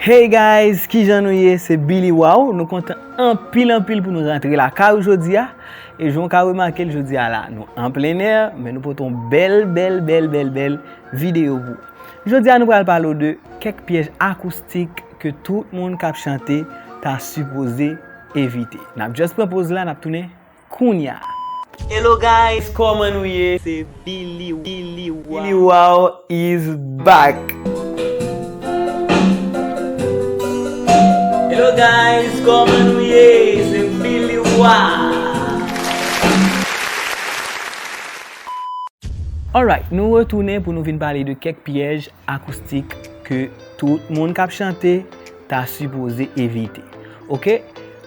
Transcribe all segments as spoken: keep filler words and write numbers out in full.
Hey guys, kijan nou ye? Se Billy Wow. Nou kontan anpil anpil pou nou rantre lakay ou jodi a. E jan w ka remake l jodi a la, nou an plen air, men nou pote yon bèl, bèl, bèl, bèl, bèl videyo pou ou. Jodi a nou pral pale w de kèk pyèj akoustik ke tout moun k ap chante ta sipoze evite. N ap just pran poz la, n ap tounen kounya. Hello guys, kòman nou ye? Se Billy, Billy Wow. Billy Wow is back. Hello guys, kòman nou ye? Se Billy Wow. Alright, nou retounen pou nou vin pale de kèk pyèj akoustik ke tout moun k ap chante ta sipoze evite. Oke?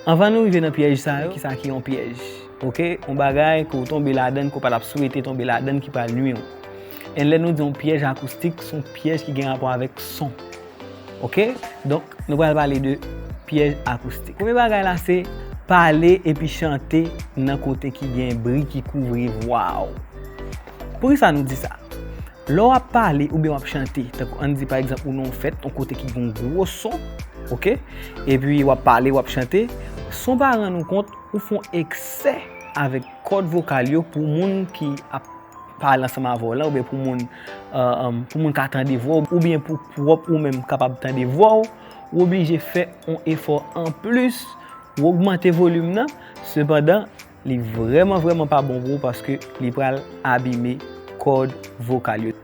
Anvan nou rive nan pyèj sa yo, kisa ki yon pyèj? Oke? Yon bagay ke w tonbe ladan, ke w pa t ap swete tonbe ladan, ki pral nwi w. And lè nou di yon pyèj akoustik, se yon pyèj ki gen rapò avèk son. Oke? Donk, nou pral pale de pyèj akoustik. Premye bagay la, se pale epi chante nan kote ki gen bri ki kouvri vwa w. Poukisa nou di sa? Lè w ap pale oubyen w ap chante, tankou ann di pa egzanp ou nan yon fèt, yon kote ki gen yon gwo son, oke? Epi w ap pale, w ap chante, san w pa rann ou kont, ou fè yon eksè avèk kòd vokal yo pou moun ki ap pale ansanm avè w lan, oubyen pou moun, euh, euh, pou moun ka tande vwa w, oubyen pou pwòp ou menm kapab tande vwa w, ou oblije fè yon efò anplis, ou ogmante volim nan. Sepandan, li vrèman, vrèman pa bon pou ou paske li pral abime kòd vokal yo.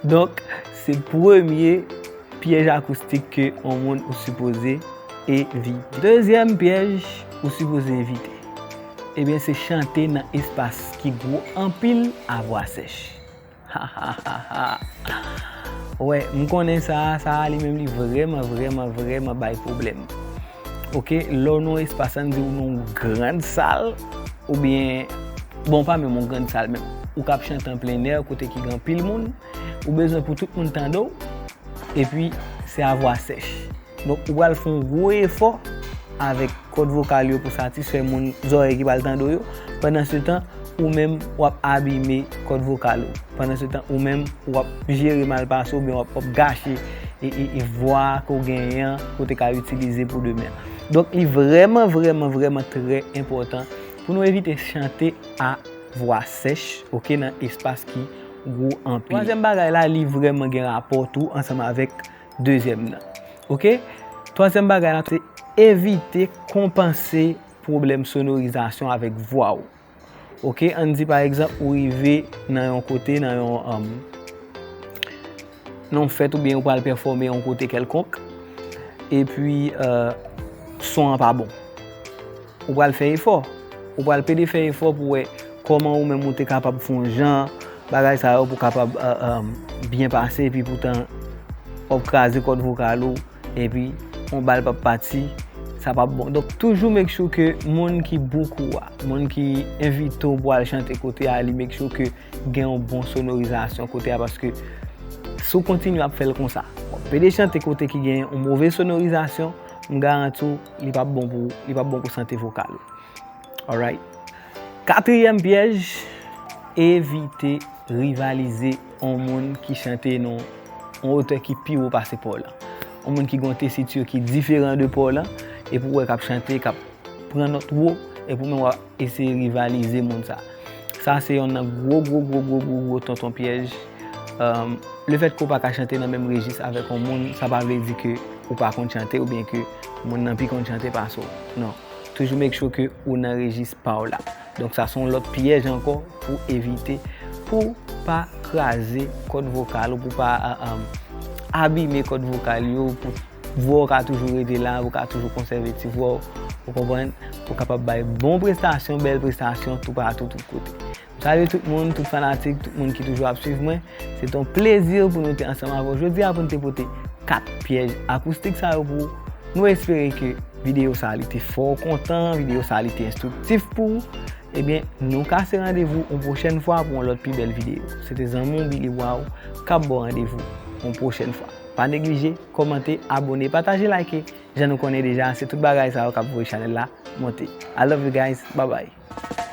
Donk, se premye pyèj akoustik ke yon moun ou sipoze evite. Dezyèm pyèj ou sipoze evite, ebyen, se chante nan espas ki gwo anpil a vwa sèch. Wè, m konnen sa, sa a li menm li vrèman, vrèman, vrèman bay pwoblèm. Oke, lè w nan yon espas, ann di w nan yon grand sal, oubyen, bon, pa menm yon grand sal menm, ou k ap chante an plen air, kote ki gen anpil moun, ou bezwen pou tout moun tande w, epi se a vwa sèch. Donk, ou pral fè yon gwo efò avèk kòd vokal yo pou satisfè moun zòrèy ki pral tande w yo. Pandansetan, ou menm, w ap abime kòd vokal ou. Pandansetan, ou menm, w ap jere mal pase oubyen w ap, w ap gache e, e, e vwa ke w genyen an, ke w te ka itilize pou demen. Donk, li vrèman, vrèman, vrèman trè enpòtan pou nou evite chante a vwa sèch, oke, nan espas ki gwo anpil. Twazyèm bagay la, li vrèman gen rapò tou ansanm avèk dezyèm nan. Oke? Twazyèm bagay la, se evite konpanse pwoblèm sonorizasyon avèk vwa w. Oke? Ann di, pa egzanp, ou rive nan yon kote, nan yon, um, nan yon fèt oubyen ou pral pèfòme yon kote kèlkonk, epi, euh, son an pa bon. Ou pral fè efò. Ou pral pede fè efò pou wè kòman ou menm ou te kapab fè yon jan bagay sa yo pou kapab, euh, euh, byen pase, epi poutan w ap kraze kòd vokal ou, epi yon bal p ap pati, sa p ap bon. Donk, toujou make sure ke moun ki book ou a, moun ki envite w pou al chante kote a, li make sure ke gen yon bon sonorizasyon kote a, paske si w kontinye ap fè l konsa, w ap pede chante kote ki gen yon move sonorizasyon, m garanti w, li p ap bon pou, li p ap bon pou sante vokal ou. Alright. Katriyèm pyèj, evite rivalize yon moun ki chante nan yon wotè ki pi wo pase pa w lan. Yon moun ki gen yon tesiti ki diferan de pa w lan, epi w wè k ap chante, k ap pran nòt wo, epi w menm w ap eseye rivalize moun sa. Sa se yonn nan gwo, gwo, gwo, gwo, gwo, gwo tonton pyèj. Um, lefètke w pa ka chante nan menm rejis avèk yon moun, sa pa vle di ke ou pa konn chante oubyen ke moun nan pi konn chante pase w. Non. Toujou make sure ke ou nan rejis pa w la. Donk, sa se yon lòt pyèj ankò pou evite, pou pa kraze kòd vokal ou, pou pa, a, a, abime kòd vokal yo, pou vwa w ka toujou rete la, ou ka toujou konsève ti vwa w, ou konprann, ou kapab bay bon prestasyon, bèl prestasyon toupatou, tout kote. M salye tout moun, tout fanatik, tout moun ki toujou ap swiv mwen. Se te yon plezi pou nou te ansanm avè w jodi a pou n te pote kat pyèj akoustik sa yo pou ou. Nou espere ke videyo sa a li te fè w kontan, videyo sa a li te enstriktif pou ou. Ebyen, nou kase randevou yon pwochèn fwa pou yon lòt pi bèl videyo. Se te zanmi w Billy Wow k ap ba w randevou yon pwochèn fwa. Pa neglije, kòmante, abòne, pataje, like. Jan nou konnen deja, se tout bagay sa yo k ap voye chanèl la monte. I love you guys. Bye bye.